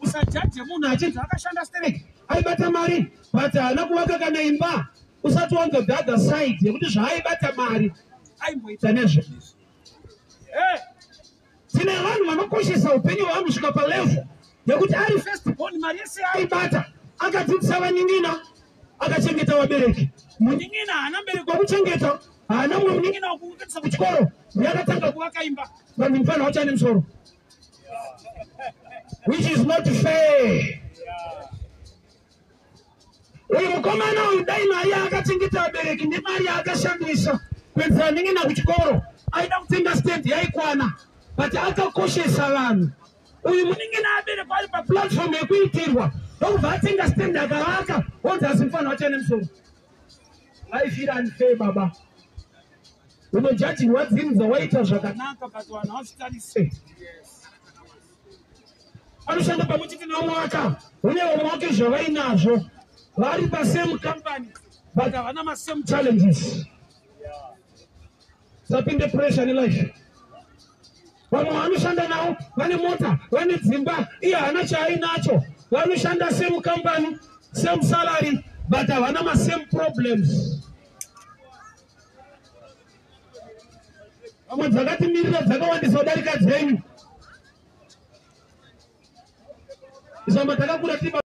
Usajaje munhu achinzi akashanda stereki, aibata mari, but haana kuvaka kana imba. Usati wanzwa the other side yekuti zvaaibata mari aimboita nezve. Tine vanhu vanokoshesa upenyu hwavanhu kusvika palevel yekuti ari first born, mari yese aibata akadzidzisa vanin'ina, akachengeta vabereki. Munin'ina haana mbereki wekuchengeta, haana mumwe munin'ina wekuendesa kuchikoro, yakatanga kuvaka imba. Vanhu mufanira wacho ane musoro, which is not fair. Uyu mukomana uyu, dai mari yaakachengeta vabereki nemari yaakashandisa kuendesa vanin'ina kuchikoro aida kutenga stand yaikwana, but akakoshesa vanhu. Uyu munin'ina aberekwa ari paplatform yekuitirwa, ndokubva atenga stand, akavaka, onzi asi mufanira wacho ane musoro. Life iri unfair, baba. Unojajirwa dzinhu dzawaita zvakanaka, but vanhu havazvitarise. Anoshanda pamwe chete nevamwe vaka une vamwe vake zvavainazvo, vari pasame company, but havana masame challenges. Sapinde pressure nelife. Vamwe vanoshanda navo vane mota, vane dzimba, iye haana chaainacho. Vanoshanda same company, same salary, but havana masame problems. Vamwe dzakatimirira dzakawandisa kudarika dzenyu. Isamba takakura tiri.